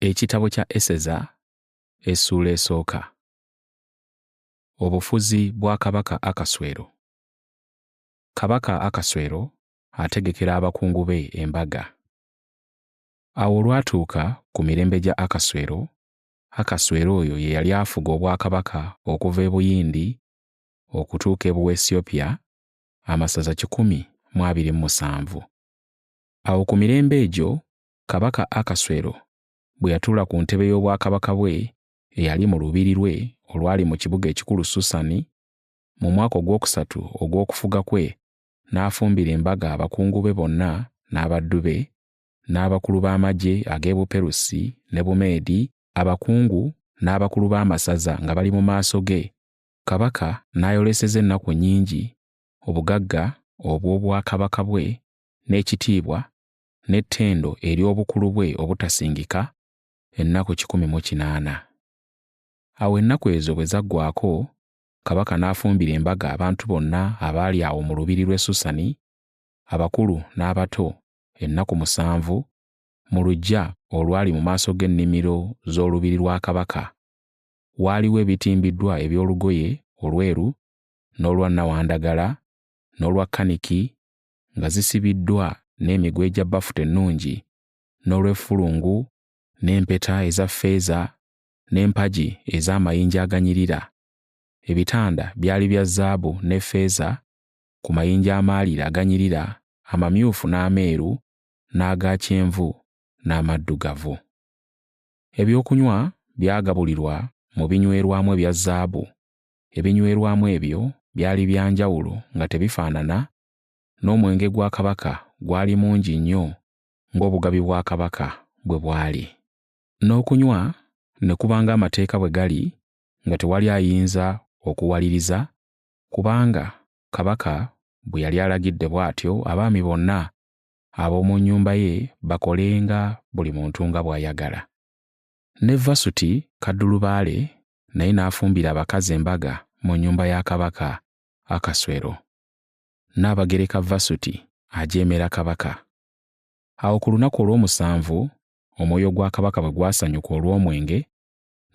Ekitabo kya Eseza essuula esooka. Obufuzi bwa Kabaka Akaswero. Kabaka Akaswero ategekera abakungu be embaga. Awo olwatuuka ku mirembe gya Akaswero, Akaswero oyo ye yali afuga obwakabaka okuva e Buyindi okutuuka e Buwesiyopya, amasaza 127. Awo ku mirembe egyo Kabaka Akaswero bwe yatuula ku ntebe y'obwakabaka bwe eyali mu lubiri lwe olwali mu kibuga ekikulu Susani, mu mwaka ogwokusatu ogw'okufuga kwe n'afumbira embaga abakungu be bonna n'abaddu be, n'abakulu b'amagye ag'e Buperusi ne Bumeedi, abakungu n'abakulu b'amasaza nga bali mu maaso ge. Kabaka n'ayoleseza ennaku nnyingi obugagga obw'obwakabaka bwe n'ekitiibwa n'ettendo ery'obukulu bwe obutasingika, ennaku 180. Awo ennaku ezo bwe zaggwaako, kabaka n'afumbira embaga abantu bonna abaali awo mu lubiri lw'e Susani, abakulu n'abato, ennaku 7, mu luggya olwali mu maaso g'ennimiro z'olubiri lwa kabaka. Waaliwo ebitimbiddwa eby'olugoye olweru n'olwa nnawandagala n'olwa kaniki nga zisibiddwa n'emiguwa egya bafuta ennungi n'olw'effulungu n'empeta eza ffeeza n'empagi ez'amayinja aganyirira. Ebitanda byali bya zaabu ne ffeeza ku mayinja amaalire aganyirira amamyufu n'ameeru n'aga kyenvu n'amaddugavu. Ebyokunywa byagabulirwa mu binywerwamu ebya zaabu. Ebinywerwamu ebyo byali bya njawulo nga tebifaanana, n'omwenge gwa kabaka gwali mungi nnyo ng'obugabi bwa kabaka bwe bwali. N'okunywa ne kuba ng'amateeka bwe gali, nga tewali ayinza okuwaliriza, kubanga kabaka bwe yali alagidde bw'atyo abaami bonna ab'omu nnyumba ye bakolenga buli muntu nga bw'ayagala. Ne Vasuti kaddulubaale naye n'afumbira abakazi embaga mu nnyumba ya kabaka Akaswero. Nnaabagereka Vasuti ajeemera kabaka. Awo ku lunaku olw'omusanvu omwoyo gwa kabaka bwe gwasanyuka olw'omwenge,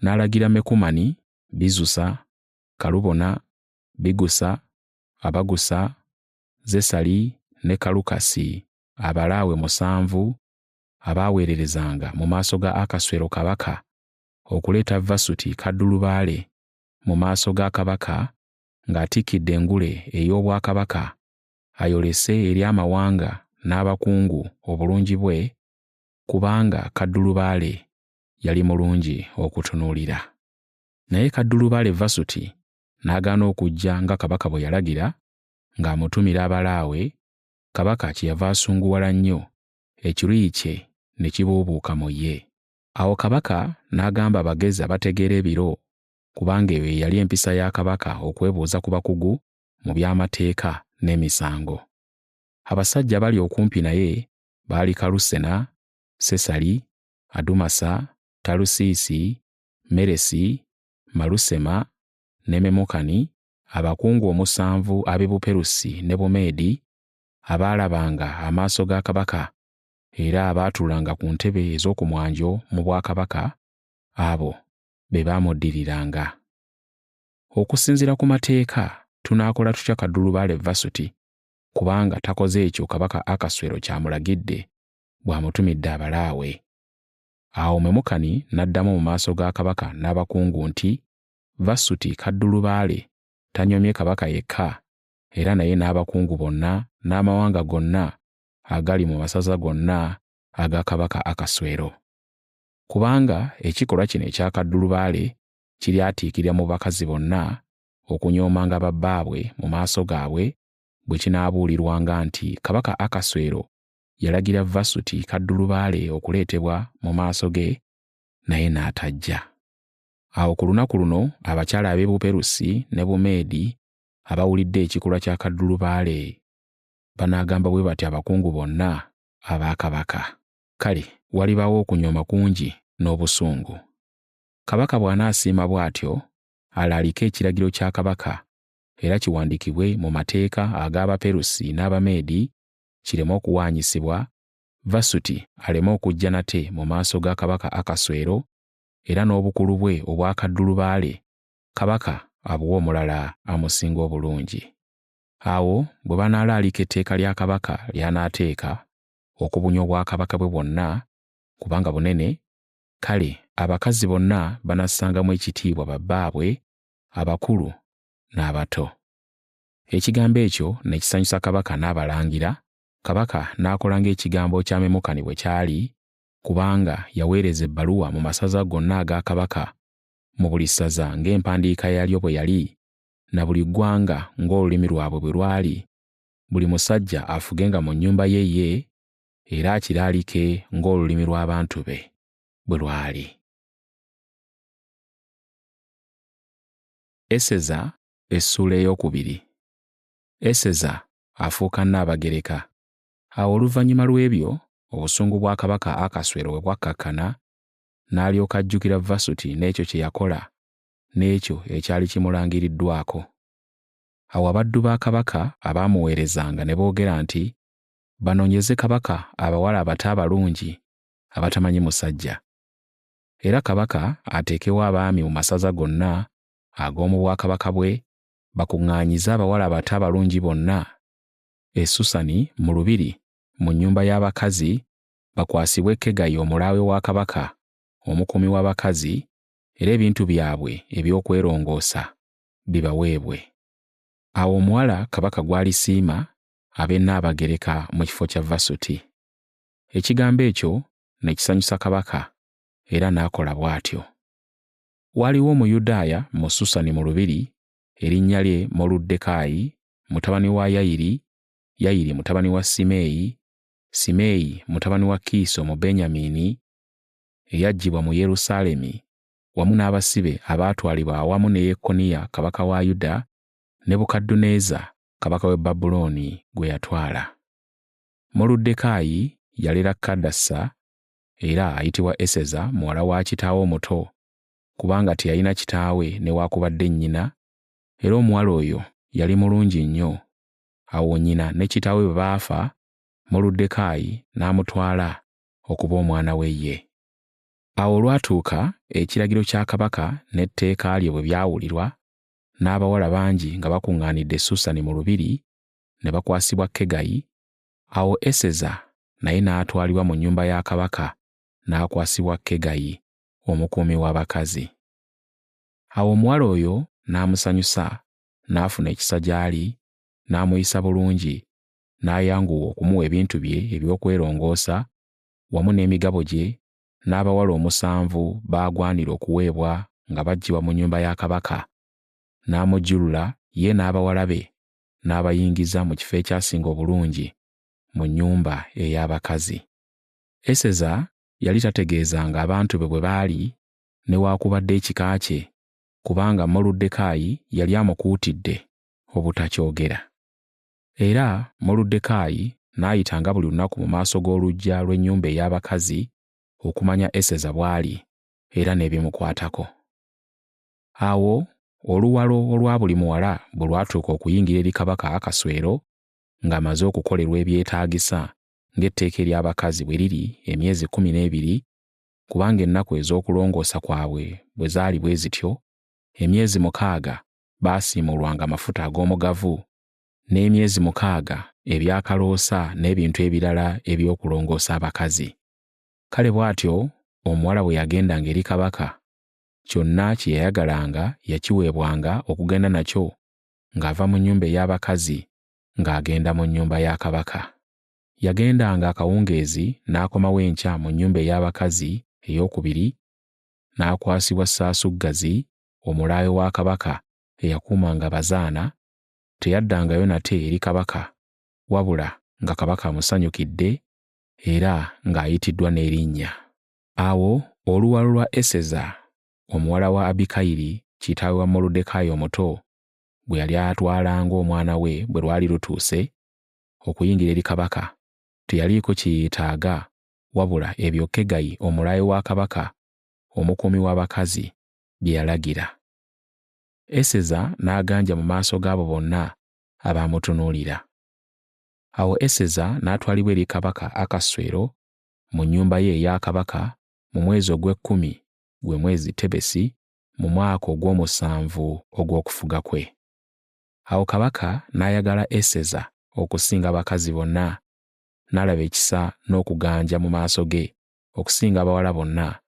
n'alagira Mekumani, Bizusa, Kalubona, Bigusa, Abagusa, Zesali ne Kalukasi abalaawe 7 abaaweererezanga mu maaso ga Akaswero kabaka okuleeta Vasuti kaddulubaale mu maaso ga kabaka ng'atikidde engule ey'obwakabaka ayolese eri amawanga n'abakungu obulungi bwe, kubanga kaddulubaale yali mulungi okutunuulira. Naye kaddulubaale Vasuti n'agaana okujja nga kabaka bwe yalagira ng'amutumira abalaawe, kabaka kyeyava asunguwala nnyo, ekiruyi kye ne kibuubuuka mu ye. Awo kabaka n'agamba abagezi abategeera ebiro, kubanga eyo ye yali empisa ya kabaka okwebuuza ku bakugu mu by'amateeka n'emisango. Abasajja abali okumpi naye baali Kalusena, Sesali, Adumasa, Talusiisi, Meresi, Malusema ne Memukani, abakungu 7 ab'e Buperusi ne Bumeedi, abaalabanga amaaso ga kabaka era abaatuulanga ku ntebe ez'oku mwanjo mu bwakabaka, abo be baamuddiriranga. Okusinziira ku mateeka tunaakola tutya kaddulubaale Vasuti, kubanga takoze ekyo kabaka Akaswero ky'amulagidde bw'amutumidde abalaawe? Awo Memukani n'addamu mu maaso ga kabaka n'abakungu nti, Vasuti kaddulubaale tanyoomye kabaka yekka, era naye n'abakungu bonna n'amawanga gonna agali mu masaza gonna aga kabaka Akaswero. Kubanga ekikolwa kino ekya kaddulubaale kiryatiikirira mu bakazi bonna okunyoomanga babbaabwe mu maaso gaabwe bwe kinaabuulirwanga nti kabaka Akaswero yalagira Vasuti kaddulubaale okuleetebwa mu maaso ge naye n'atajja. Awo ku lunaku luno abakyala ab'e Buperusi ne Bumeedi abawulidde ekikolwa kya kaddulubaale banaagamba bwe bati abakungu bonna aba kabaka. Kale walibaawo okunyooma kungi n'obusungu. Kabaka bw'anaasiima bw'atyo, alaalike ekiragiro kya kabaka era kiwandiikibwe mu mateeka ag'Abaperusi n'Abameedi kireme okuwaanyisibwa, Vasuti aleme okujja nate mu maaso ga kabaka Akaswero, era n'obukulu bwe obwa kaddulubaale kabaka abuwe omulala amusinga obulungi. Awo bwe banaalaalika etteeka lya kabaka ly'anaateeka okubunya obwakabaka bwe bwonna, kubanga bunene, kale abakazi bonna banassangamu ekitiibwa babbaabwe, abakulu n'abato. Ekigambo ekyo ne kisanyusa kabaka n'abalangira, kabaka n'akola ng'ekigambo kya Memukani bwe kyali, kubanga yaweereza ebbaluwa mu masaza gonna aga kabaka, mu buli ssaza ng'empandiika yaalyo bwe yali, na buli ggwanga ng'olulimi lwabwe bwe lwali, buli musajja afugenga mu nnyumba ye ye, era akiraalike ng'olulimi lw'abantu be bwe lwali. Eseza essuula eyookubiri. Eseza afuuka Nnaabagereka. Awo oluvannyuma lw'ebyo, obusungu bwa kabaka Akaswero bwe bwakkakkana, n'alyoka ajjukira Vasuti n'ekyo kye yakola, n'ekyo ekyali kimulangiriddwako. Awo abaddu ba kabaka abaamuweerezanga ne boogera nti, Banoonyeze kabaka abawala abato abalungi abatamanyi musajja. Era kabaka ateekewo abaami mu masaza gonna ag'omu bwakabaka bwe bakuŋŋaanyize abawala abato abalungi bonna e Susani mu lubiri mu nnyumba y'abakazi bakwasibwe Kegayi omulaawe wa kabaka, omukuumi w'abakazi, era ebintu byabwe eby'okwerongoosa bibaweebwe. Awo omuwala kabaka gw'alisiima abe Nnaabagereka mu kifo kya Vasuti. Ekigambo ekyo ne kisanyusa kabaka, era n'akola bw'atyo. Waaliwo Omuyudaaya mu Susani mu lubiri, erinnya lye Moluddekaayi, mutabani wa Yayiri, Yayiri mutabani wa Simeeyi, Simeeyi mutabani wa Kiisi Omubenyamini, eyaggyibwa mu Yerusaalemi wamu n'abasibe abaatwalibwa awamu ne Yekoniya kabaka wa Yuda, Nebukadduneeza kabaka w'e Babulooni gwe yatwala. Moluddekaayi yalera Kadassa era ayitibwa Eseza muwala wa kitaawe omuto, kubanga teyalina kitaawe newaakubadde nnyina, era omuwala oyo yali mulungi nnyo. Awo nnyina ne kitaawe bwe baafa, Moluddekaayi n'amutwala okuba omwana we ye. Awo olwatuuka ekiragiro kya kabaka n'etteeka lye bwe byawulirwa, n'abawala bangi nga bakuŋŋaanidde e Susani mu lubiri, ne bakwasibwa Kegayi, awo Eseza naye n'atwalibwa mu nnyumba ya kabaka n'akwasibwa Kegayi omukuumi w'abakazi. Awo omuwala oyo n'amusanyusa, n'afuna ekisa gy'ali, n'amuyisa bulungi, n'ayanguwa okumuwa ebintu bye eby'okwerongoosa wamu n'emigabo gye n'abawala omusanvu b'agwanira okuweebwa nga baggyibwa mu nnyumba ya kabaka, n'amujjulula ye n'abawala be n'abayingiza mu kifo ekyasinga obulungi mu nnyumba ey'abakazi. Eseza yali tategeezanga abantu be bwe baali newaakubadde ekika kye, kubanga Moluddekaayi yali amukuutidde obutakyogera. Era Moluddekaayi n'ayitanga buli lunaku mu maaso g'oluggya lw'ennyumba ey'abakazi okumanya Eseza bw'ali era n'ebimukwatako. Awo oluwalo olwa buli muwala bwe lwatuuka okuyingira eri kabaka Akaswero ng'amaze okukolerwa ebyetaagisa ng'etteeka ery'abakazi bwe liri emyezi 12, kubanga ennaku ez'okulongoosa kwabwe bwe zaali bwe zityo, emyezi 6 baasiimuulwanga amafuta ag'omugavu, n'emyezi 6 ebyakaloosa n'ebintu ebirala eby'okulongoosa abakazi. Kale bw'atyo omuwala bwe yagendanga eri kabaka, kyonna kye yayagalanga yakiweebwanga okugenda nakyo ng'ava mu nnyumba ey'abakazi ng'agenda mu nnyumba ya kabaka. Yagendanga akawungeezi n'akomawo enkya mu nnyumba ey'abakazi eyookubiri, n'akwasibwa Saasuggazi omulaawe wa kabaka eyakuumanga abazaana, teyaddangayo nate eri kabaka, wabula nga kabaka amusanyukidde era ng'ayitiddwa n'erinnya. Awo oluwalo lwa Eseza omuwala wa Abikayiri kitaawe wa Moluddekaayi omuto gwe yali atwala ng'omwana we bwe lwali lutuuse okuyingira eri kabaka, teyaliiko kye yeetaaga wabula ebyo Kegayi omulaawe wa kabaka omukuumi w'abakazi bye yalagira. Eseza n'aganja mu maaso g'abo bonna abaamutunuulira. Awo Eseza n'atwalibwa eri kabaka Akaswero. mu nnyumba ye eya kabaka mu mwezi ogw'ekkumi, gwe mwezi Tebesi, mu mwaka ogw'omusanvu ogw'okufuga kwe. Awo kabaka n'ayagala Eseza okusinga abakazi bonna, n'alaba ekisa n'okuganja mu maaso ge okusinga abawala bonna,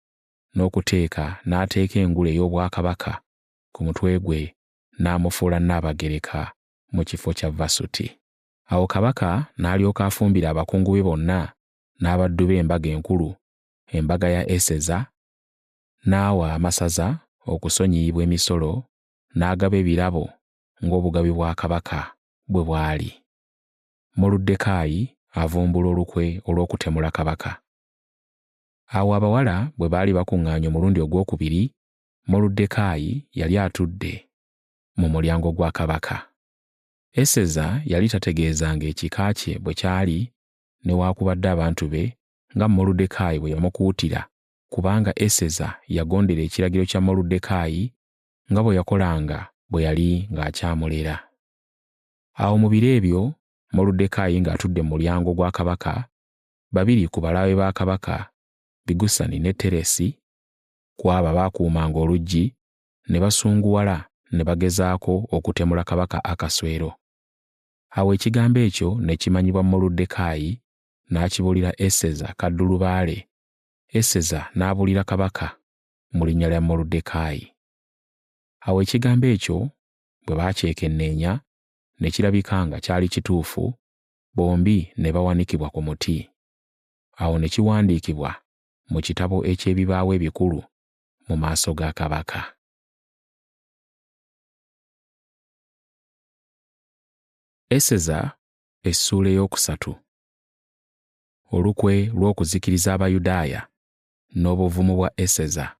n'okuteeka n'ateeka engule ey'obwakabaka ku mutwe gwe n'amufuula Nnaabagereka mu kifo kya Vasuti. Awo kabaka n'alyoka afumbira abakungu be bonna n'abaddu be embaga enkulu, embaga ya Eseza, n'awa amasaza okusonyiyibwa emisolo, n'agaba ebirabo ng'obugabi bwa kabaka bwe bwali. Moluddekaayi avumbula olukwe olw'okutemula kabaka. Awo abawala bwe baali bakuŋŋaanye omulundi ogwokubiri, Moluddekaayi yali atudde mu mulyango gwa kabaka. Eseza yali tategeezanga ekika kye bwe kyali newaakubadde abantu be nga Moluddekaayi bwe yamukuutira, kubanga Eseza yagondera ekiragiro kya Moluddekaayi nga bwe yakolanga bwe yali ng'akyamulera. Awo mu biro ebyo Moluddekaayi ng'atudde mu mulyango gwa kabaka, babiri ku balaawe ba kabaka, Bigusani ne Teresi, ku abo abaakuumanga oluggi, ne basunguwala ne bagezaako okutemula kabaka Akaswero. Awo ekigambo ekyo ne kimanyibwa Moluddekaayi, n'akibuulira Eseza kaddulubaale, Eseza n'abuulira kabaka mu linnya lya Moluddekaayi. Awo ekigambo ekyo bwe baakyekenneenya, ne kirabika nga kyali kituufu, bombi ne bawanikibwa ku muti. Awo ne kiwandiikibwa mu kitabo eky'ebibaawo ebikulu mu maaso ga kabaka. Eseza essuula eyookusatu. Olukwe lw'okuzikiriza Abayudaaya n'obuvumu bwa Eseza.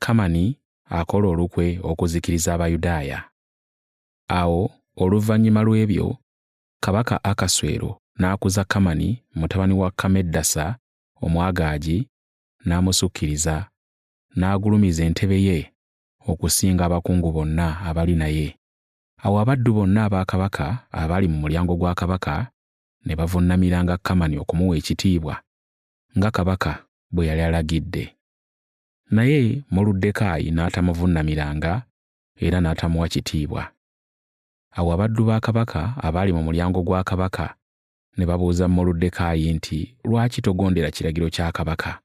Kamani akola olukwe okuzikiriza Abayudaaya. Awo oluvannyuma lw'ebyo kabaka Akaswero n'akuza Kamani mutabani wa Kameddasa Omwagaagi n'amusukkiriza, n'agulumiza entebe ye okusinga abakungu bonna abali naye. Awo abaddu bonna aba kabaka abaali mu mulyango gwa kabaka ne bavuunamiranga Kamani okumuwa ekitiibwa nga kabaka bwe yali alagidde. Naye Moluddekaayi n'atamuvuunamiranga era n'atamuwa kitiibwa. Awo abaddu ba kabaka abaali mu mulyango gwa kabaka ne babuuza Moluddekaayi nti, Lwaki togondera kiragiro kya kabaka?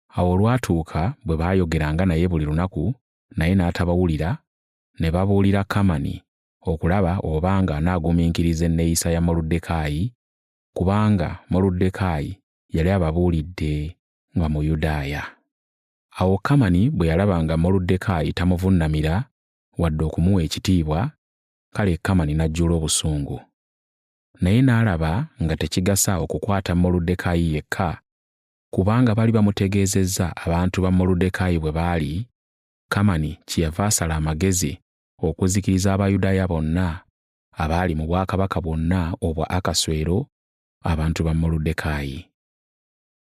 Awo olwatuuka bwe baayogeranga naye buli lunaku naye n'atabawulira, ne babuulira Kamani okulaba obanga anaagumiikiriza enneeyisa ya Moluddekaayi, kubanga Moluddekaayi yali ababuulidde nga Muyudaaya. Awo Kamani bwe yalaba nga Moluddekaayi tamuvunnamira wadde okumuwa ekitiibwa, kale Kamani n'ajjula obusungu. Naye n'alaba nga tekigasa okukwata Moluddekaayi yekka, kubanga baali bamutegeezezza abantu ba Moluddekaayi bwe baali, Kamani kyeyava asala amagezi okuzikiriza Abayudaaya bonna abaali mu bwakabaka bwonna obwa Akaswero, abantu ba Moluddekaayi.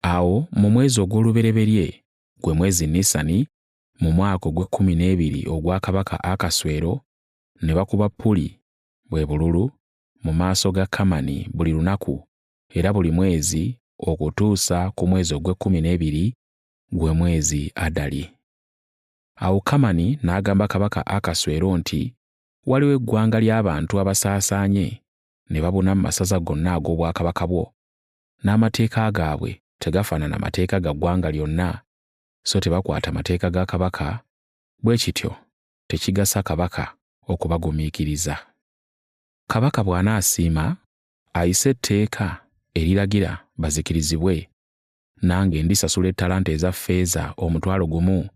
Awo mu mwezi ogw'olubereberye, gwe mwezi Nisani, mu mwaka ogw'ekkumi n'ebiri ogwa kabaka Akaswero, ne bakuba Puli, bwe bululu, mu maaso ga Kamani buli lunaku era buli mwezi okutuusa ku mwezi ogw'ekkumi n'ebiri, gwe mwezi Adali. Awo Kamani n'agamba kabaka Akaswero nti, Waliwo eggwanga ly'abantu abasaasaanye ne babuna mu masaza gonna ag'obwakabaka bwo, n'amateeka gaabwe tegafaanana mateeka ga ggwanga lyonna, so tebakwata mateeka ga kabaka, bwe kityo tekigasa kabaka okubagumiikiriza. Kabaka bw'anaasiima, ayise etteeka eriragira bazikirizibwe, nange ndisasula ettalanta eza ffeeza 10,000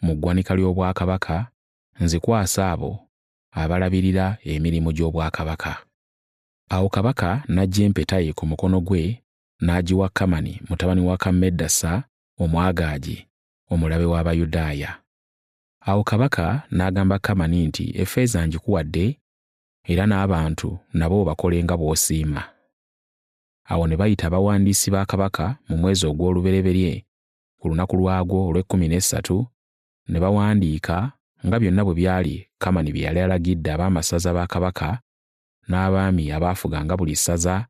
mu ggwanika ly'obwakabaka nzikwase abo abalabirira emirimu gy'obwakabaka. Awo kabaka n'aggya empeta ye ku mukono gwe n'agiwa Kamani mutabani wa Kammedasa Omwagaagi, omulabe w'Abayudaaya. Awo kabaka n'agamba Kamani nti, Effeeza ngikuwadde, era n'abantu nabo obakole nga bw'osiima. Awo ne bayita abawandiisi ba kabaka mu mwezi ogw'olubereberye ku lunaku lwagwo olw'ekkumi n'essatu, ne bawandiika nga byonna bwe byali Kamani bye yali alagidde ab'amasaza ba kabaka n'abaami abaafuganga buli ssaza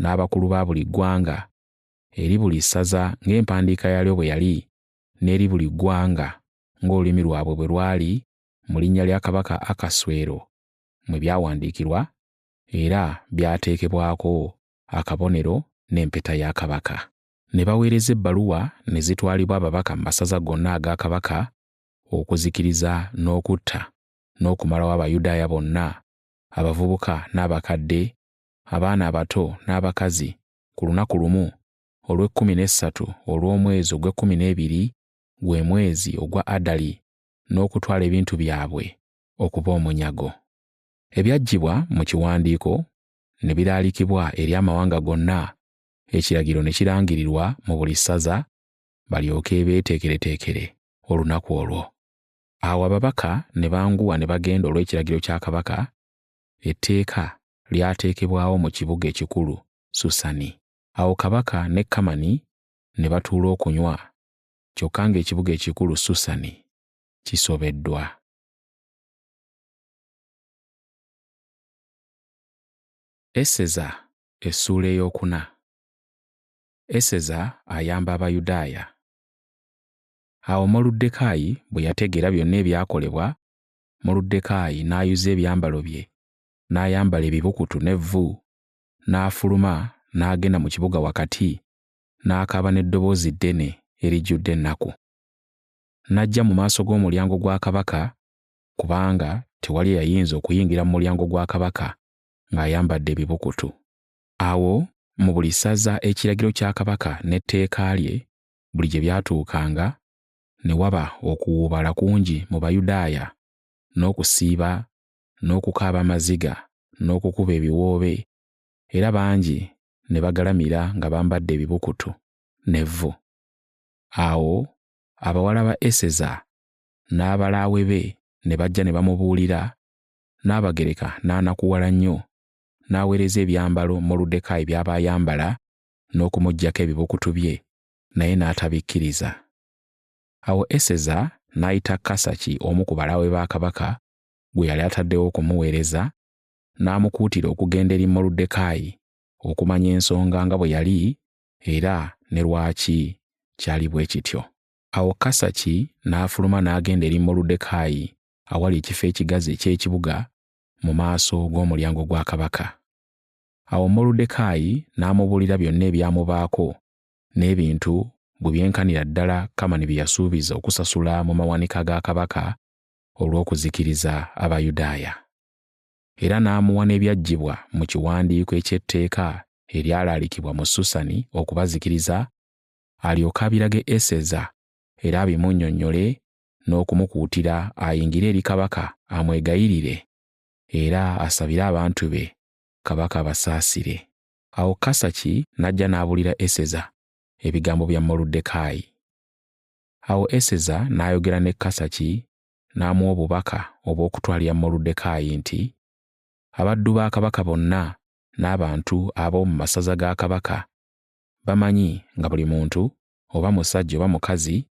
n'abakulu ba buli ggwanga, eri buli ssaza ng'empandiika yaalyo bwe yali, n'eri buli ggwanga ng'olulimi lwabwe bwe lwali, mu linnya lya Kabaka Akaswero mwe byawandiikirwa, era byateekebwako akabonero n'empeta ya kabaka. Ne baweereza ebbaluwa ne zitwalibwa ababaka mu masaza gonna aga kabaka okuzikiriza n'okutta n'okumalawo Abayudaaya bonna, abavubuka n'abakadde, abaana abato n'abakazi, ku lunaku lumu olw'ekkumi n'essatu olw'omwezi ogw'ekkumi n'ebiri, gwe mwezi ogwa Adali, n'okutwala ebintu byabwe okuba omunyago. Ebyaggyibwa mu kiwandiiko ne biraalikibwa eri amawanga gonna, ekiragiro ne kirangirirwa mu buli ssaza, balyoke beeteekereteekere olunaku olwo. Awo ababaka ne banguwa ne bagenda olw'ekiragiro kya kabaka, etteeka lyateekebwawo mu kibuga ekikulu Susani. Awo kabaka ne Kamani ne batuula okunywa, kyokka ng'ekibuga ekikulu Susani kisobeddwa. Eseza essuula ey'okuna. Eseza ayamba Abayudaaya. Awo Moluddekaayi bwe yategeera byonna ebyakolebwa, Moluddekaayi n'ayuza ebyambalo bye, n'ayambala ebibukutu n'evvu, n'afuluma n'agenda mu kibuga wakati, n'akaaba n'eddoboozi ddene erijjudde ennaku. N'ajja mu maaso g'omulyango gwa kabaka, kubanga tewali eyayinza okuyingira mu mulyango gwa kabaka ng'ayambadde ebibukutu. Awo mu buli ssaza ekiragiro kya kabaka n'etteeka lye buli gye byatuukanga, ne waba okuwuubala kungi mu Bayudaaya, n'okusiiba, n'okukaaba amaziga, n'okukuba ebiwoobe, era bangi ne bagalamira nga bambadde ebibukutu n'evvu. Awo abawala ba Eseza n'abalaawe be ne bajja ne bamubuulira, Nnabagereka n'anakuwala nnyo, n'aweereza ebyambalo Moluddekaayi by'aba ayambala n'okumuggyako ebibukutu bye, naye n'atabikkiriza. Awo Eseza n'ayita Kasaki omu ku balaawe ba kabaka gwe yali ataddewo okumuweereza, n'amukuutira okugenda eri Moluddekaayi okumanya ensonga nga bwe yali era ne lwaki kyali bwe kityo. Awo Kasaki n'afuluma n'agenda eri Moluddekaayi awali ekifo ekigazi eky'ekibuga mu maaso g'omulyango gwa kabaka. Awo Moluddekaayi n'amubuulira byonna ebyamubaako n'ebintu bwe byenkanira ddala Kamani bye yasuubiza okusasula mu mawanika ga kabaka olw'okuzikiriza Abayudaaya. Era n'amuwa n'ebyaggyibwa mu kiwandiiko eky'etteeka eryalaalikibwa mu Susani okubazikiriza, alyoke abirage Eseza era abimunnyonnyole n'okumukuutira ayingire eri kabaka amwegayirire era asabire abantu be kabaka abasaasire. Awo Kasaki n'ajja n'abuulira Eseza ebigambo bya Moluddekaayi. Awo Eseza n'ayogera ne Kasaki n'amuwa obubaka obw'okutwalira Moluddekaayi nti, Abaddu ba kabaka bonna n'abantu ab'omu masaza ga kabaka bamanyi nga buli muntu, oba musajja oba mukazi,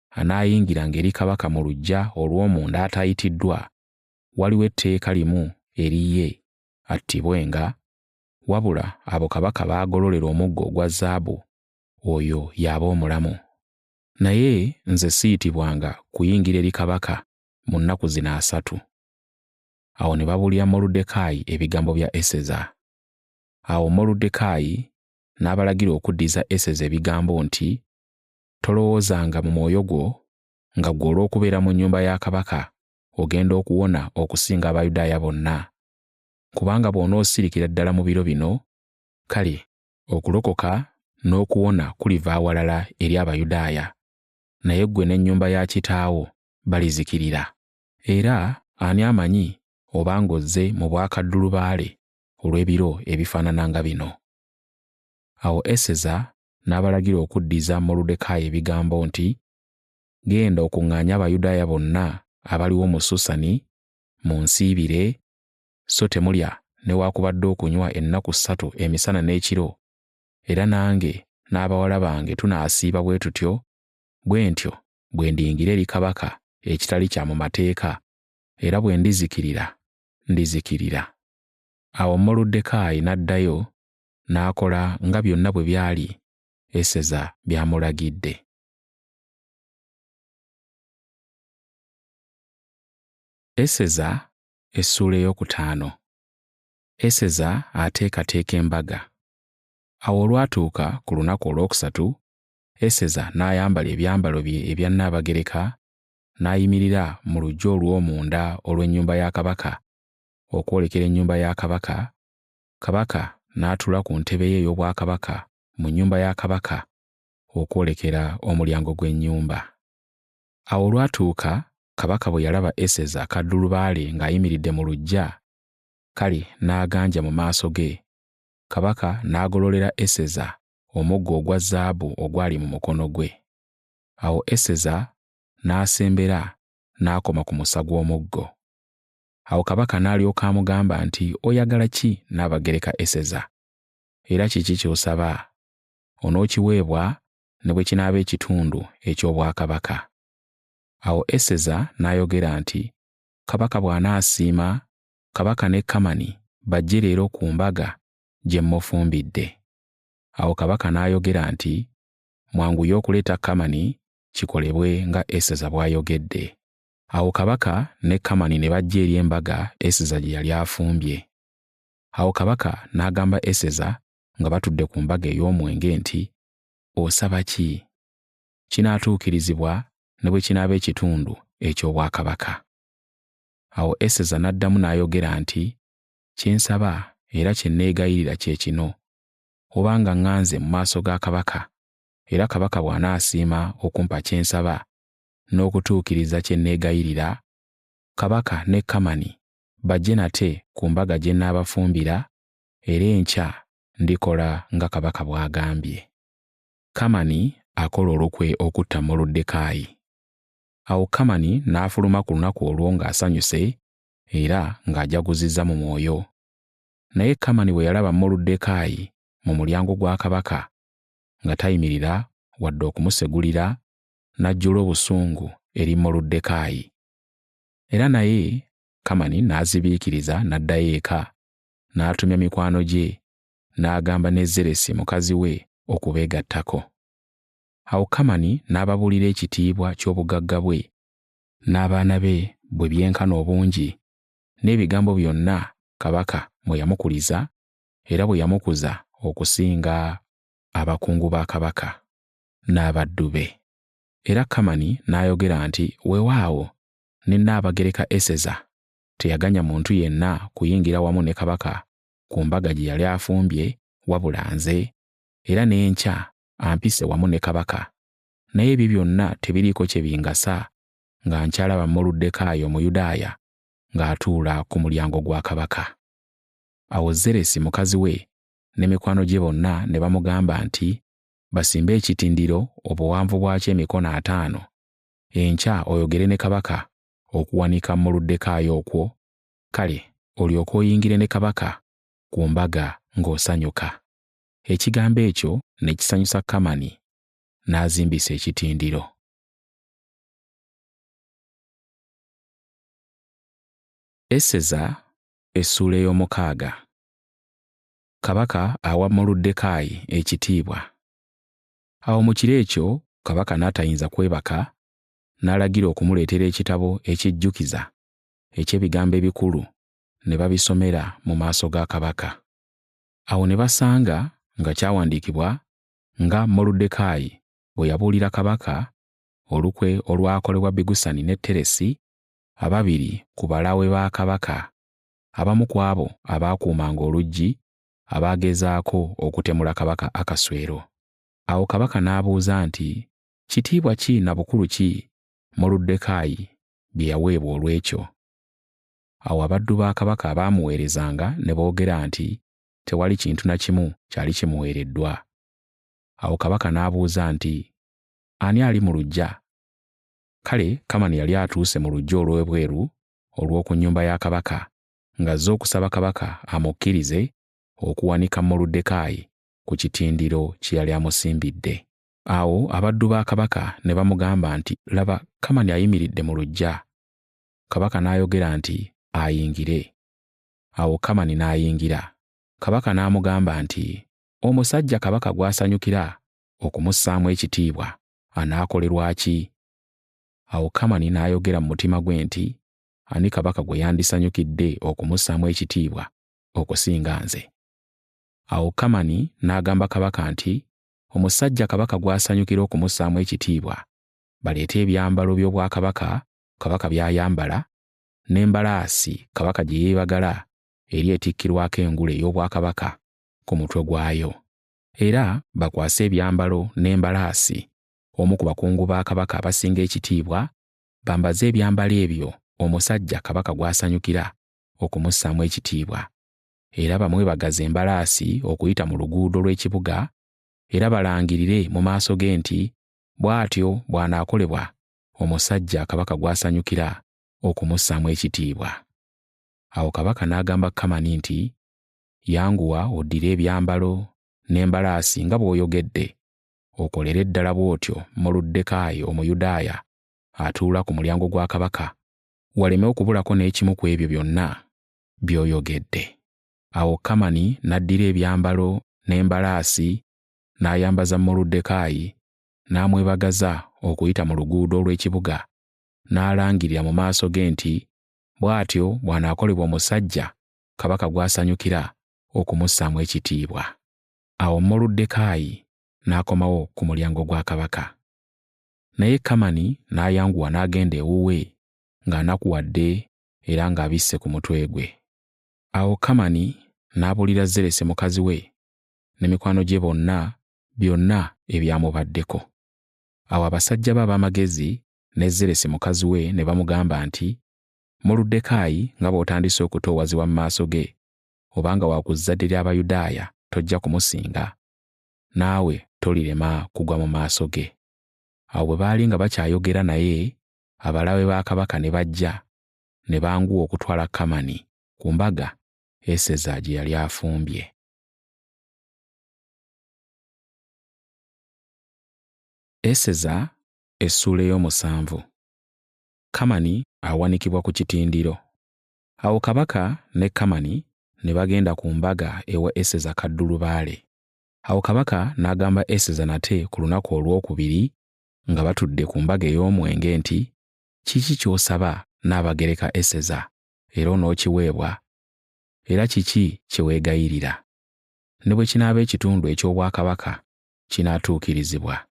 anaayingiranga eri kabaka mu luggya olw'omunda atayitiddwa, waliwo etteeka limu eri ye, attibwenga, wabula abo kabaka b'agololera omuggo ogwa zaabu, oyo y'aba omulamu. Naye nze siyitibwanga kuyingira eri kabaka mu nnaku zino asatu. Awo ne babuulira Moluddekaayi ebigambo bya Eseza. Awo Moluddekaayi n'abalagira okuddiza Eseza ebigambo nti, Tolowoozanga mu mwoyo gwo nga ggwe olw'okubeera mu nnyumba ya kabaka ogenda okuwona okusinga Abayudaaya bonna. Kubanga bw'onoosirikira ddala mu biro bino, kale okulokoka n'okuwona kuliva awalala eri Abayudaaya, naye ggwe n'ennyumba ya kitaawo balizikirira. Era ani amanyi obanga ozze mu bwakaddulubaale olw'ebiro ebifaanana nga bino? Awo Eseza n'abalagira okuddiza Moluddekaayi ebigambo nti, Genda okuŋŋaanye Abayudaaya bonna abaliwo mu Susani, munsiibire, so temulya newaakubadde okunywa ennaku ssatu emisana n'ekiro, era nange n'abawala bange tunaasiiba bwe tutyo, bwe ntyo bwe ndiyingira eri kabaka ekitali kya mu mateeka, era bwe ndizikirira, ndizikirira. Awo Moluddekaayi n'addayo n'akola nga byonna bwe byali Eseza by'amulagidde. Eseza essuula 5. Eseza ateekateeka embaga. Awo olwatuuka ku lunaku olwokusatu, Eseza n'ayambala ebyambalo bye ebya Nnaabagereka n'ayimirira mu luggya olw'omunda olw'ennyumba ya kabaka okwolekera ennyumba ya kabaka. Kabaka n'atuula ku ntebe ye ey'obwakabaka mu nnyumba ya kabaka okwolekera omulyango gw'ennyumba. Awo olwatuuka kabaka bwe yalaba Eseza kaddulubaale ng'ayimiridde mu luggya, kale n'aganja mu maaso ge. Kabaka n'agololera Eseza omuggo ogwa zaabu ogwali mu mukono gwe. Awo Eseza n'asembera n'akoma ku musa gw'omuggo. Awo kabaka n'alyoka amugamba nti, "Oyagala ki, Nnaabagereka Eseza? Era kiki ky'osaba? Onookiweebwa ne bwe kinaaba ekitundu eky'obwakabaka." Awo Eseza n'ayogera nti, "Kabaka bw'anaasiima, kabaka ne Kamani bajje leero ku mbaga gye mmufumbidde." Awo kabaka n'ayogera nti, "Mwanguye okuleeta Kamani kikolebwe nga Eseza bw'ayogedde." Awo kabaka ne Kamani ne bajja eri embaga Eseza gye yali afumbye. Awo kabaka n'agamba Eseza nga batudde ku mbaga ey'omwenge nti, "Osaba ki? Kinaatuukirizibwa ne bwe kinaaba ekitundu eky'obwakabaka." Awo Eseza n'addamu n'ayogera nti, "Kye nsaba era kye neegayirira kye kino: obanga ŋŋanze mu maaso ga kabaka, era kabaka bw'anaasiima okumpa kye nsaba n'okutuukiriza kye neegayirira, kabaka ne Kamani bajje nate ku mbaga gye nnaabafumbira, era enkya ndikola nga kabaka bw'agambye." Kamani akola olukwe okutta Moluddekaayi. Awo Kamani n'afuluma ku lunaku olwo ng'asanyuse era ng'ajaguzizza mu mwoyo. Naye Kamani bwe yalaba Moluddekaayi mu mulyango gwa kabaka nga tayimirira wadde okumusegulira, n'ajjula obusungu eri Moluddekaayi. Era naye Kamani n'azibiikiriza n'addayo eka, n'atumya mikwano gye, n'agamba ne Zeresi mukazi we okubeegattako. Awo Kamani n'ababuulira ekitiibwa ky'obugagga bwe, n'abaana be bwe byenkana obungi, n'ebigambo byonna kabaka mwe yamukuliza era bwe yamukuza okusinga abakungu ba kabaka n'abaddu be. Era Kamani n'ayogera nti, "Weewaawo ne Nnaabagereka Eseza teyaganya muntu yenna kuyingira wamu ne kabaka ku mbaga gye yali afumbye wabula nze, era n'enkya ampise wamu ne kabaka. Naye ebyo byonna tebiriiko kye bingasa nga nkyalaba Moluddekaayi Omuyudaaya ng'atuula ku mulyango gwa kabaka." Awo Zeresi mukazi we ne mikwano gye bonna ne bamugamba nti basimbe ekitindiro obuwanvu bwakyo emikono 5, enkya oyogere ne kabaka okuwanika Moluddekaayi okwo, kale olyoke oyingire ne kabaka ku mbaga ng'osanyuka. Ekigambo ekyo ne kisanyusa Kamani, n'azimbisa ekitindiro. Eseza essuula 6. Kabaka awa Moluddekaayi ekitiibwa. Awo mu kiro ekyo kabaka n'atayinza kwebaka, n'alagira okumuleetera ekitabo ekijjukiza eky'ebigambo ebikulu ne babisomera mu maaso ga kabaka. Awo ne basanga nga kyawandiikibwa nga Moluddekaayi bwe yabuulira kabaka olukwe olwakolebwa Bigusani ne Teresi, ababiri ku balaawe ba kabaka, abamu ku abo abaakuumanga oluggi abaagezaako okutemula kabaka Akaswero. Awo kabaka n'abuuza nti, "Kitiibwa ki na bukulu ki Moluddekaayi bye yaweebwa olw'ekyo?" Awo abaddu ba kabaka abaamuweerezanga ne boogera nti tewali kintu na kimu kyali kimuweereddwa. Awo kabaka n'abuuza nti, "Ani ali mu luggya?" Kale Kamani yali atuuse mu luggya olw'ebweru olw'oku nnyumba ya kabaka ng'azze okusaba kabaka amukkirize okuwanika Moluddekaayi ku kitindiro kye yali amusimbidde. Awo abaddu ba kabaka ne bamugamba nti, "Laba, Kamani ayimiridde mu luggya." Kabaka n'ayogera nti, "Ayingire." Awo Kamani n'ayingira. Kabaka n'amugamba nti, "Omusajja kabaka gw'asanyukira okumussaamu ekitiibwa anaakolerwa ki? Awo Kamani n'ayogera mu mutima gwe nti, Ani kabaka gwe yandisanyukidde okumussaamu ekitiibwa okusinga nze? Awo Kamani n'agamba kabaka nti, Omusajja kabaka gw'asanyukira okumussaamu ekitiibwa, baleete ebyambalo by'obwakabaka kabaka by'ayambala, n'embalaasi kabaka gye yeebagala eri etikkirwako engule ey'obwakabaka ku mutwe gwayo. Era bakwase ebyambalo n'embalaasi omu ku bakungu ba kabaka abasinga ekitiibwa, bambaze ebyambalo ebyo omusajja kabaka gw'asanyukira okumussaamu ekitiibwa. Era bamwebagaze embalaasi okuyita mu luguudo lw'ekibuga, era balangirire mu maaso ge nti, Bw'atyo bw'anaakolebwa omusajja kabaka gw'asanyukira okumussaamu ekitiibwa. Awo kabaka n'agamba Kamani nti, Yanguwa oddire ebyambalo n'embalaasi nga bw'oyogedde, okolere ddala bw'otyo Moluddekaayi Omuyudaaya atuula ku mulyango gwa kabaka, waleme okubulako n'ekimu ku ebyo byonna by'oyogedde. Awo Kamani n'addira ebyambalo n'embalaasi n'ayambaza Moluddekaayi, n'amwebagaza okuyita mu luguudo olw'ekibuga, n'alangirira mu maaso ge nti, Bw'atyo bw'anaakolebwa omusajja kabaka gw'asanyukira okumussaamu ekitiibwa. Awo Moluddekaayi n'akomawo ku mulyango gwa kabaka. Naye Kamani n'ayanguwa n'agenda ewuwe ng'anakuwadde era ng'abisse ku mutwe gwe. Awo Kamani n'abuulira Zeresi mukazi we ne mikwano gye bonna byonna ebyamubaddeko. Awo abasajja be ab'amagezi ne Zeresi mukazi we ne bamugamba nti, Moluddekaayi nga bw'otandise okutoowazibwa mu maaso ge, obanga wa ku zzadde ly'Abayudaaya tojja kumusinga, naawe tolirema kugwa mu maaso ge. Awo bwe baali nga bakyayogera naye, abalaawe ba kabaka ne bajja, ne banguwa okutwala Kamani ku mbaga Eseza gye yali afumbye. Eseza essuula ey'omusanvu. Kamani awanikibwa ku kitindiro. Awo kabaka ne Kamani ne bagenda ku mbaga ewa Eseza kaddulubaale. Awo kabaka n'agamba Eseza nate ku lunaku olwokubiri nga batudde ku mbaga ey'omwenge nti, Kiki ky'osaba Nnaabagereka Eseza, era onookiweebwa? Era kiki kye weegayirira? Ne bwe kinaaba ekitundu eky'obwakabaka, kinaatuukirizibwa.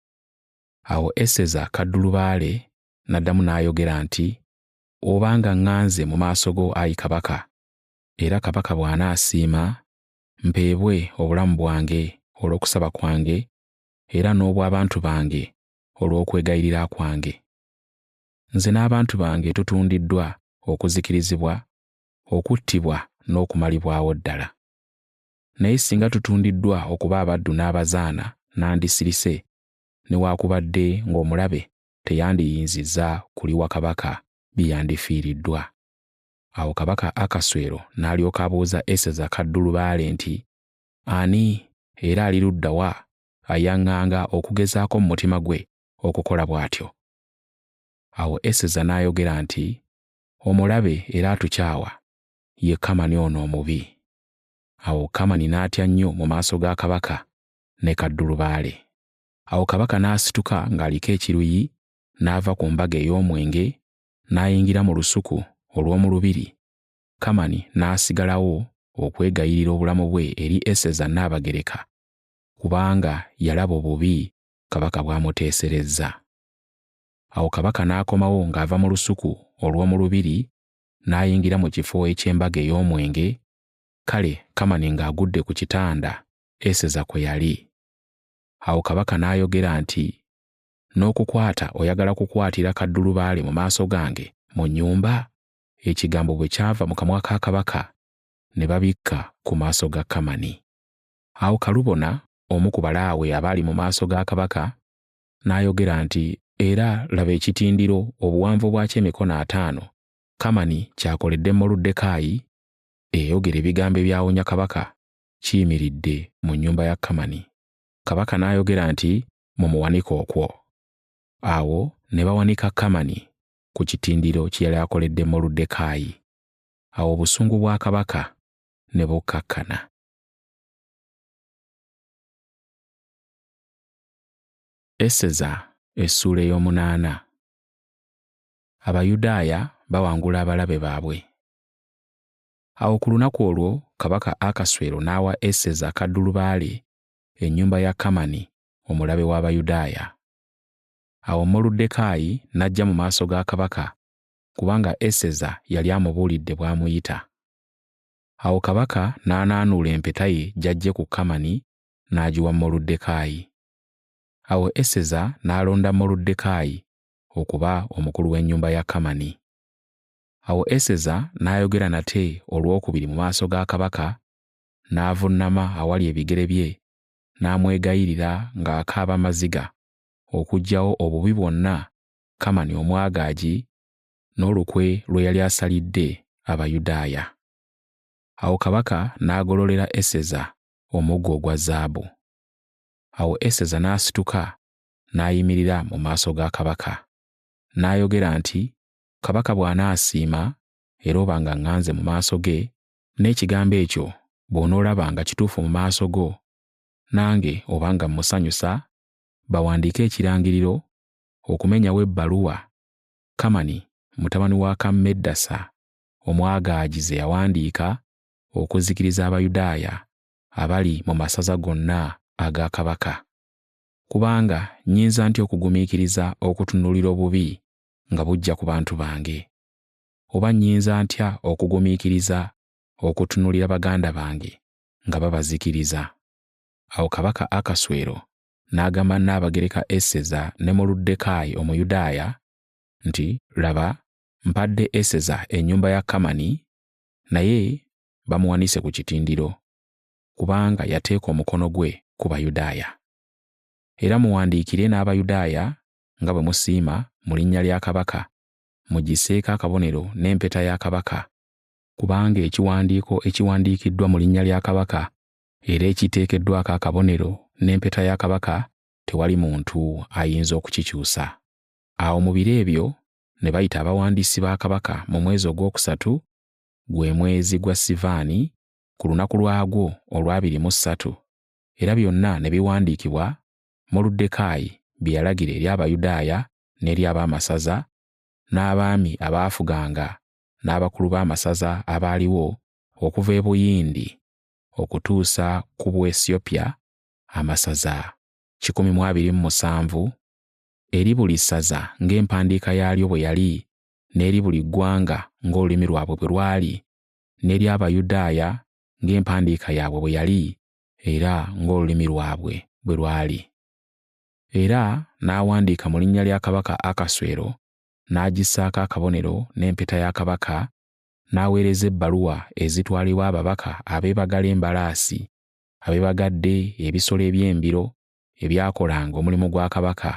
Awo Eseza kaddulubaale n'addamu n'ayogera nti, Obanga ŋŋanze mu maaso go, ayi kabaka, era kabaka bw'anaasiima, mpeebwe obulamu bwange olw'okusaba kwange, era n'obw'abantu bange olw'okwegayirira kwange. Nze n'abantu bange tutundiddwa okuzikirizibwa, okuttibwa n'okumalibwawo ddala. Naye singa tutundiddwa okuba abaddu n'abazaana nandisirise, newaakubadde ng'omulabe teyandiyinzizza kuliwa kabaka bye yandifiiriddwa. Awo kabaka Akaswero n'alyoka abuuza Eseza kaddulubaale nti, Ani era ali ludda wa ayaŋŋanga okugezaako mu mutima gwe okukola bw'atyo? Awo Eseza n'ayogera nti, Omulabe era atukyawa ye Kamani ono omubi. Awo Kamani n'atya nnyo mu maaso ga kabaka ne kaddulubaale. Awo kabaka n'asituka ng'aliko ekiruyi n'ava ku mbaga ey'omwenge n'ayingira mu lusuku olw'omu lubiri, Kamani n'asigalawo okwegayirira obulamu bwe eri Eseza Nnaabagereka, kubanga yalaba obubi kabaka bw'amuteeserezza. Awo kabaka n'akomawo ng'ava mu lusuku olw'omu lubiri n'ayingira mu kifo eky'embaga ey'omwenge, kale Kamani ng'agudde ku kitanda Eseza kwe yali. Awo kabaka n'ayogera nti, N'okukwata oyagala kukwatira kaddulubaale mu maaso gange mu nnyumba? Ekigambo bwe kyava mu kamwa ka kabaka, ne babikka ku maaso ga Kamani. Awo Kalubona, omu ku balaawe abaali mu maaso ga kabaka, n'ayogera nti, Era laba ekitindiro obuwanvu bwakyo emikono ataano, Kamani ky'akoledde Moluddekaayi, eyayogera ebigambo ebyawonya kabaka, kiyimiridde mu nnyumba ya Kamani. Kabaka n'ayogera nti, Mumuwanike okwo. Awo ne bawanika Kamani ku kitindiro kye yali akoledde Moluddekaayi. Awo obusungu bwa kabaka ne bukkakkana. Eseza essuula ey'omunaana. Abayudaaya bawangula abalabe baabwe. Awo ku lunaku olwo kabaka Akaswero n'awa Eseza kaddulubaale ennyumba ya Kamani omulabe w'Abayudaaya. Awo Moluddekaayi n'ajja mu maaso ga kabaka kubanga Eseza yali amubuulidde bw'amuyita. Awo kabaka n'anaanuula empeta ye gy'aggye ku Kamani n'agiwa Moluddekaayi. Awo Eseza n'alonda Moluddekaayi okuba omukulu w'ennyumba ya Kamani. Awo Eseza n'ayogera nate olwokubiri mu maaso ga kabaka, n'avuunama awali ebigere bye, n'amwegayirira ng'akaaba amaziga okuggyawo obubi bwonna Kamani Omwagaagi n'olukwe lwe yali asalidde Abayudaaya. Awo kabaka n'agololera Eseza omuggo ogwa zaabu. Awo Eseza n'asituka n'ayimirira mu maaso ga kabaka. N'ayogera nti, Kabaka bw'anaasiima era oba nga ŋŋanze mu maaso ge, n'ekigambo ekyo bw'onoolaba nga kituufu mu maaso go, nange oba nga mmusanyusa, bawandiike ekirangiriro okumenyawo ebbaluwa Kamani mutabani wa Kammedasa Omwagaagi ze yawandiika okuzikiriza Abayudaaya abali mu masaza gonna aga kabaka. Kubanga nnyinza ntya okugumiikiriza okutunuulira obubi nga bujja ku bantu bange? Oba nnyinza ntya okugumiikiriza okutunuulira baganda bange nga babazikiriza? Awo kabaka Akaswero n'agamba Nnaabagereka Eseza ne Moluddekaayi Omuyudaaya nti, Laba, mpadde Eseza ennyumba ya Kamani, naye bamuwanise ku kitindiro, kubanga yateeka omukono gwe ku Bayudaaya. Era muwandiikire n'Abayudaaya nga bwe musiima mu linnya lya kabaka, mugisseeko akabonero n'empeta ya kabaka, kubanga ekiwandiiko ekiwandiikiddwa mu linnya lya kabaka era ekiteekeddwako akabonero n'empeta ya kabaka tewali muntu ayinza okukikyusa. Awo mu biro ebyo ne bayita abawandiisi ba kabaka mu mwezi ogwokusatu, gwe mwezi gwa Sivaani, ku lunaku lwagwo olw'abiri mu ssatu, era byonna ne biwandiikibwa Moluddekaayi bye yalagira eri Abayudaaya n'eri ab'amasaza, n'abaami abaafuganga n'abakulu b'amasaza abaaliwo okuva e Buyindi okutuusa ku Buwesiyopya, amasaza 127, eri buli ssaza ng'empandiika yaalyo bwe yali, n'eri buli ggwanga ng'olulimi lwabwe bwe lwali, n'eri Abayudaaya ng'empandiika yaabwe bwe yali era ng'olulimi lwabwe bwe lwali. Era n'awandiika mu linnya lya kabaka Akaswero n'agissaako akabonero n'empeta ya kabaka, n'aweereza ebbaluwa ezitwalibwa ababaka abeebagala embalaasi, abeebagadde ebisolo eby'embiro ebyakolanga omulimu gwa kabaka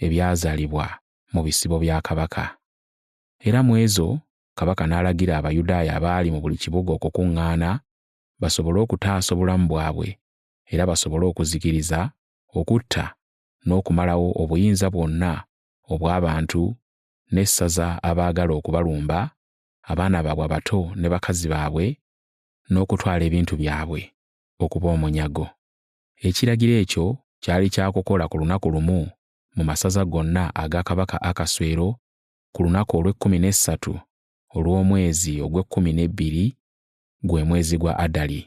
ebyazaalibwa mu bisibo bya kabaka. Era mu ezo kabaka n'alagira Abayudaaya abaali mu buli kibuga okukuŋŋaana basobole okutaasa obulamu bwabwe era basobole okuzikiriza, okutta n'okumalawo obuyinza bwonna obw'abantu n'essaza abaagala okubalumba, abaana baabwe abato ne bakazi baabwe, n'okutwala ebintu byabwe okuba omunyago. Ekiragiro ekyo kyali kya kukola ku lunaku lumu mu masaza gonna aga kabaka Akaswero ku lunaku olw'ekkumi n'essatu olw'omwezi ogw'ekkumi n'ebbiri, gwe mwezi gwa Adali.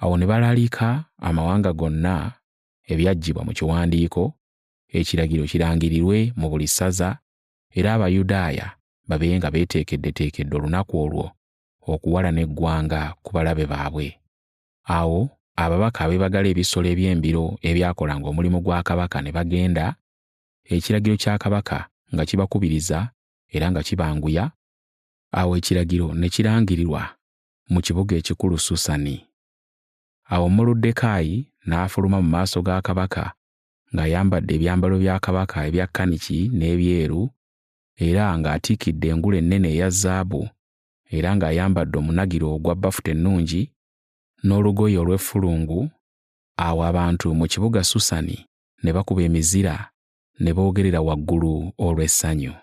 Awo ne balaalika amawanga gonna ebyaggyibwa mu kiwandiiko, ekiragiro kirangirirwe mu buli ssaza, era Abayudaaya babe nga beeteekeddeteekedde olunaku olwo okuwalana eggwanga ku balabe baabwe. Awo ababaka abeebagala ebisolo eby'embiro ebyakolanga omulimu gwa kabaka ne bagenda, ekiragiro kya kabaka nga kibakubiriza era nga kibanguya, awo ekiragiro ne kirangirirwa mu kibuga ekikulu Susani. Awo Moluddekaayi n'afuluma mu maaso ga kabaka ng'ayambadde ebyambalo bya kabaka ebya kaniki n'ebyeru, era ng'atiikidde engule ennene eya zaabu, era ng'ayambadde omunagiro ogwa bafuta ennungi n'olugoye olw'effulungu. Awo abantu mu kibuga Susani ne bakuba emizira ne boogerera waggulu olw'essanyu.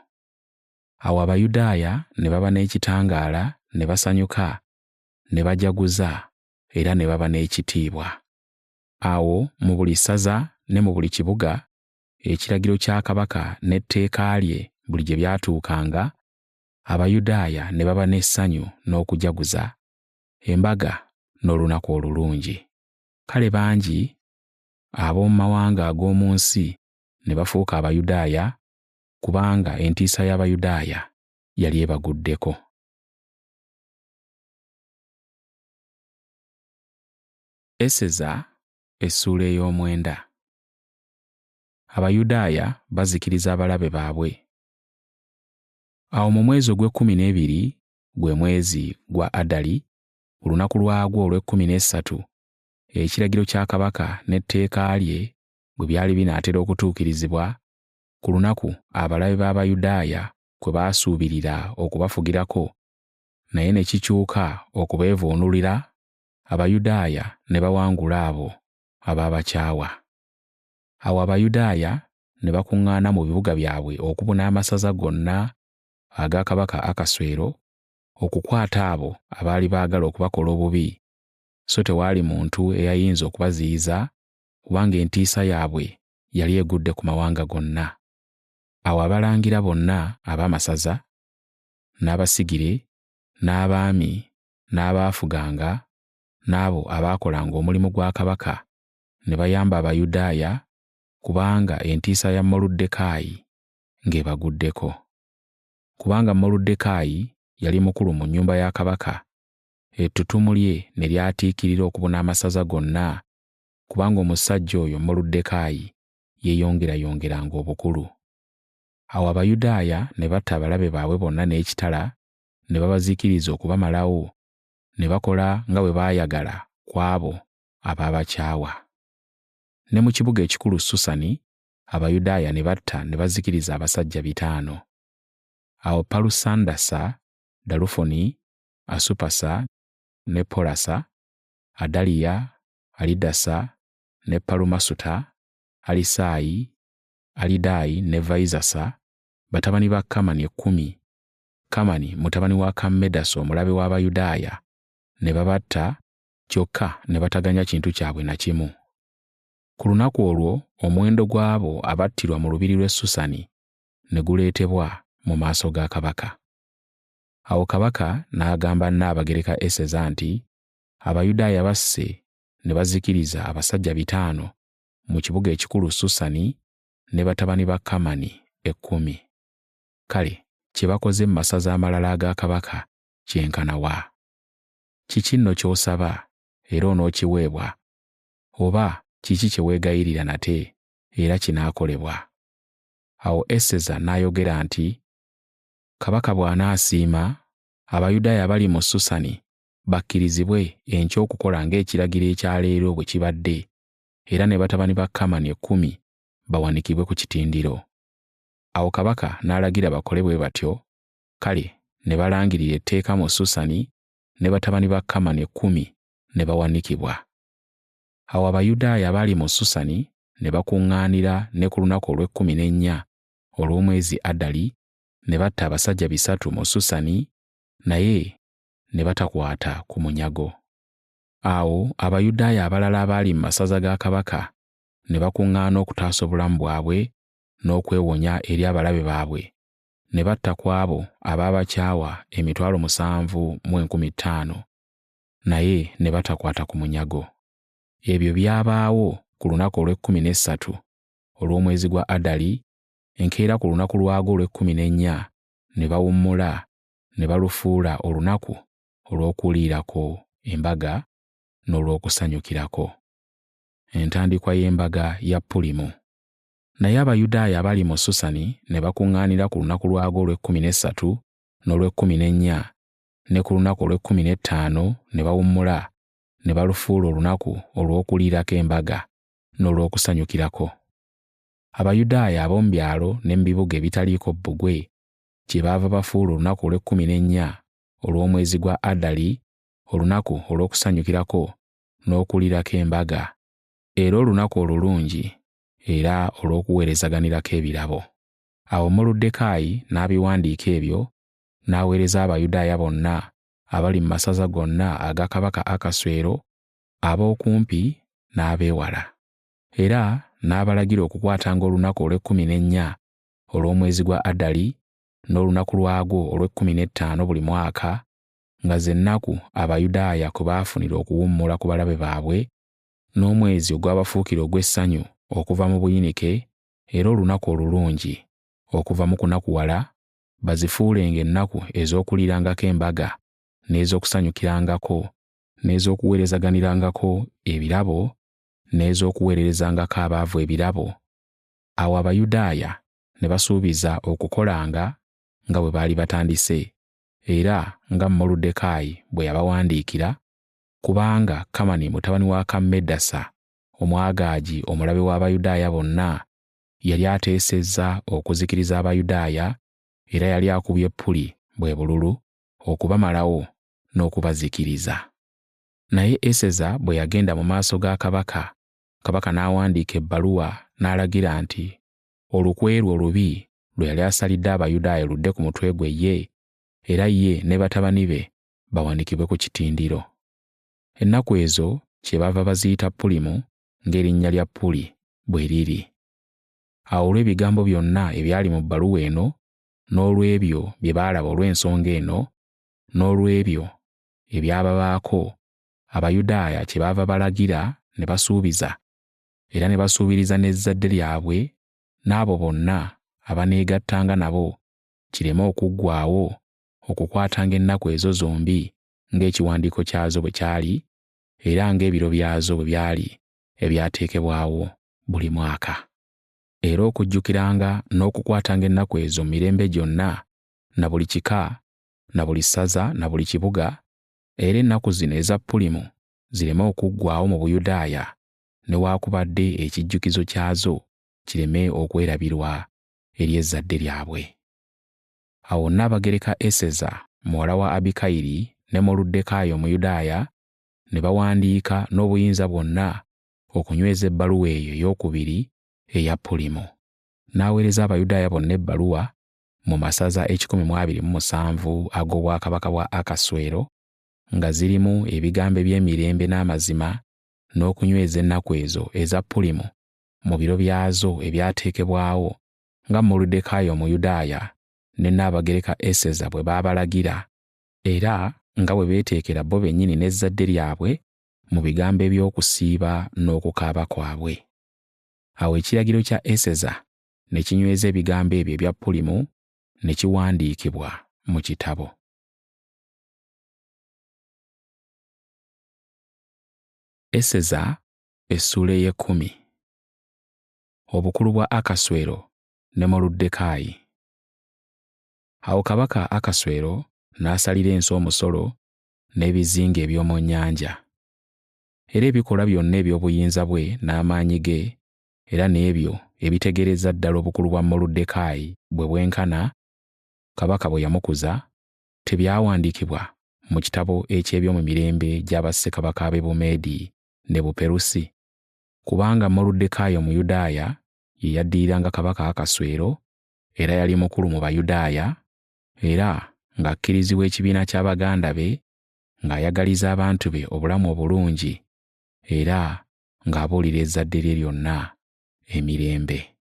Awo Abayudaaya ne baba n'ekitangaala ne basanyuka ne bajaguza era ne baba n'ekitiibwa. Awo mu buli ssaza ne mu buli kibuga Ekiragiro kya kabaka n'etteeka lye buli gye byatuukanga, Abayudaaya ne baba n'essanyu n'okujaguza, embaga n'olunaku olulungi. Kale bangi ab'omu mawanga ag'omu nsi ne bafuuka Abayudaaya, kubanga entiisa y'Abayudaaya yali ebaguddeko. Eseza essuula ey'omwenda. Abayudaaya bazikiriza abalabe baabwe. Awo mu mwezi ogw'ekkumi n'ebiri, gwe mwezi gwa Adali, ku lunaku lwagwo olw'ekkumi n'essatu, ekiragiro kya kabaka n'etteeka lye bwe byali binaatera okutuukirizibwa, ku lunaku abalabe b'Abayudaaya kwe baasuubirira okubafugirako, naye ne kikyuka okubeevuunulira, Abayudaaya ne bawangula abo abaabakyawa. Awo Abayudaaya ne bakuŋŋaana mu bibuga byabwe okubuna amasaza gonna aga kabaka Akaswero okukwata abo abaali baagala okubakola obubi, so tewaali muntu eyayinza okubaziyiza kubanga entiisa yaabwe yali egudde ku mawanga gonna. Awo abalangira bonna ab'amasaza, n'abasigire, n'abaami, n'abaafuganga, n'abo abaakolanga omulimu gwa kabaka ne bayamba Abayudaaya kubanga entiisa ya Moluddekaayi ng'ebaguddeko. Kubanga Moluddekaayi yali mukulu mu nnyumba ya kabaka, ettutumu lye ne lyatiikirira okubuna amasaza gonna, kubanga omusajja oyo Moluddekaayi yeeyongerayongeranga obukulu. Awo Abayudaaya ne batta abalabe baabwe bonna n'ekitala, ne babazikiriza okubamalawo, ne bakola nga bwe baayagala ku abo abaabakyawa. Ne mu kibuga ekikulu Susani, Abayudaaya ne batta ne bazikiriza abasajja 500. Awo Palusandasa, Dalufoni, Asupasa ne Polasa, Adaliya, Alidasa ne Palumasuta, Alisaayi, Alidaayi ne Vayizasa, batabani ba Kamani 10, Kamani mutabani wa Kammedasa omulabe w'Abayudaaya, ne babatta kyokka ne bataganya kintu kyabwe na kimu. Ku lunaku olwo omuwendo gw'abo abattirwa mu lubiri lw'e Susani ne guleetebwa mu maaso ga kabaka. Awo kabaka n'agamba Nnaabagereka Eseza nti, Abayudaaya basse ne bazikiriza abasajja 500 mu kibuga ekikulu Susani ne batabani ba Kamani 10. Kale kye bakoze mu masaza amalala aga kabaka kyenkana wa? Kiki nno ky'osaba era onookiweebwa? Oba kiki kye weegayirira nate era kinaakolebwa? Awo Eseza n'ayogera nti, Kabaka bw'anaasiima, Abayudaaya abali mu Susani bakkirizibwe enkya okukola ng'ekiragiro ekya leero bwe kibadde, era ne batabani ba Kamani 10 bawanikibwe ku kitindiro. Awo kabaka n'alagira bakole bwe batyo, kale ne balangirira etteeka mu Susani ne batabani ba Kamani 10 ne bawanikibwa. Awo Abayudaaya abaali mu Susani ne bakuŋŋaanira ne ku lunaku olw'ekkumi n'ennya olw'omwezi Adali ne batta abasajja 300 mu Susani, naye ne batakwata ku munyago. Awo Abayudaaya abalala abaali mu masaza ga kabaka ne bakuŋŋaana okutaasa obulamu bwabwe n'okwewonya eri abalabe baabwe, ne batta ku abo abaabakyawa 7,500, naye ne batakwata ku munyago. Ebyo byabaawo ku lunaku olw'ekkumi n'essatu olw'omwezi gwa Adali, enkeera ku lunaku lwagwo olw'ekkumi n'ennya ne bawummula ne balufuula olunaku olw'okuliirako embaga n'olw'okusanyukirako. Entandikwa y'embaga ya Pulimu. Naye Abayudaaya abali mu Susani ne bakuŋŋaanira ku lunaku lwagwo olw'ekkumi n'essatu n'olw'ekkumi n'ennya ne ku lunaku olw'ekkumi n'ettaano ne bawummula ne balufuula olunaku olw'okuliirako embaga n'olw'okusanyukirako. Abayudaaya ab'omu byalo ne mu bibuga ebitaliiko bbugwe kyebaava bafuula olunaku olw'ekkumi n'ennya olw'omwezi gwa Adali olunaku olw'okusanyukirako n'okuliirako embaga, era olunaku olulungi era olw'okuweerezaganirako ebirabo. Awo Moluddekaayi n'abiwandiika ebyo n'aweereza Abayudaaya bonna abali mu masaza gonna aga kabaka Akaswero, ab'okumpi n'abeewala. Era n'abalagira okukwatanga olunaku olw'ekkumi n'ennya olw'omwezi gwa Adali n'olunaku lwagwo olw'ekkumi n'ettaano buli mwaka, nga ze nnaku Abayudaaya kwe baafunira okuwummula ku balabe baabwe, n'omwezi ogwabafuukira ogw'essanyu okuva mu buyinike, era olunaku olulungi okuva mu kunakuwala, bazifuulenga ennaku ez'okuliirangako embaga n'ez'okusanyukirangako n'ez'okuweerezaganirangako ebirabo n'ez'okuweererezangako abaavu ebirabo. Awo Abayudaaya ne basuubiza okukolanga nga bwe baali batandise, era nga Moluddekaayi bwe yabawandiikira, kubanga Kamani mutabani wa Kammedasa Omwagaagi omulabe w'Abayudaaya bonna yali ateesezza okuzikiriza Abayudaaya, era yali akubye Puli, bwe bululu, okubamalawo n'okubazikiriza. Naye Eseza bwe yagenda mu maaso ga kabaka, kabaka n'awandiika ebbaluwa n'alagira nti olukwe lwe olubi lwe yali asalidde Abayudaaya ludde ku mutwe gwe ye, era ye ne batabani be bawanikibwe ku kitindiro. Ennaku ezo kyebaava baziyita Pulimu ng'erinnya lya Puli bwe liri. Awo olw'ebigambo byonna ebyali mu bbaluwa eno, n'olw'ebyo bye baalaba olw'ensonga eno, n'olw'ebyo ebyababaako, Abayudaaya kyebaava balagira ne basuubiza, era ne basuubiriza n'ezzadde lyabwe n'abo bonna abaneegattanga nabo kireme okuggwaawo okukwatanga ennaku ezo zombi ng'ekiwandiiko kyazo bwe kyali era ng'ebiro byazo bwe byali ebyateekebwawo buli mwaka. Era okujjukiranga n'okukwatanga ennaku ezo mu mirembe gyonna na buli kika na buli ssaza na buli kibuga, era ennaku zino eza Pulimu zireme okuggwaawo mu Buyudaaya newaakubadde ekijjukizo kyazo kireme okwerabirwa eri ezzadde lyabwe. Awo Nnabagereka Eseza muwala wa Abikayiri ne Moluddekaayi Omuyudaaya ne bawandiika n'obuyinza bwonna okunyweza ebbaluwa eyo eyookubiri eya Pulimu. N'aweereza Abayudaaya bonna ebbaluwa mu masaza 127 ag'obwakabaka bwa Akaswero, nga zirimu ebigambo eby'emirembe n'amazima n'okunyweza ennaku ezo eza Pulimu mu biro byazo ebyateekebwawo nga Moluddekaayi Omuyudaaya ne Nnaabagereka Eseza bwe baabalagira, era nga bwe beeteekera bo bennyini n'ezzadde lyabwe mu bigambo eby'okusiiba n'okukaaba kwabwe. Awo ekiragiro kya Eseza ne kinyweza ebigambo ebyo ebya Pulimu ne kiwandiikibwa mu kitabo. Eseza essuula ey'ekkumi. Obukulu bwa Akaswero ne Moluddekaayi. Awo kabaka Akaswero n'asalira ensi omusolo n'ebizinga eby'omu nnyanja. Era ebikolwa byonna eby'obuyinza bwe n'amaanyi ge, era n'ebyo ebitegeereza ddala obukulu bwa Moluddekaayi bwe bwenkana, kabaka bwe yamukuza, tebyawandiikibwa mu kitabo eky'eby'omu mirembe gya bassekabaka b'e Bumeedi ne Buperusi? Kubanga Moluddekaayi Omuyudaaya ye yaddiriranga kabaka Akaswero, era yali mukulu mu Bayudaaya, era ng'akkirizibwa ekibiina kya baganda be, ng'ayagaliza abantu be obulamu obulungi, era ng'abuulira ezzadde lye lyonna emirembe.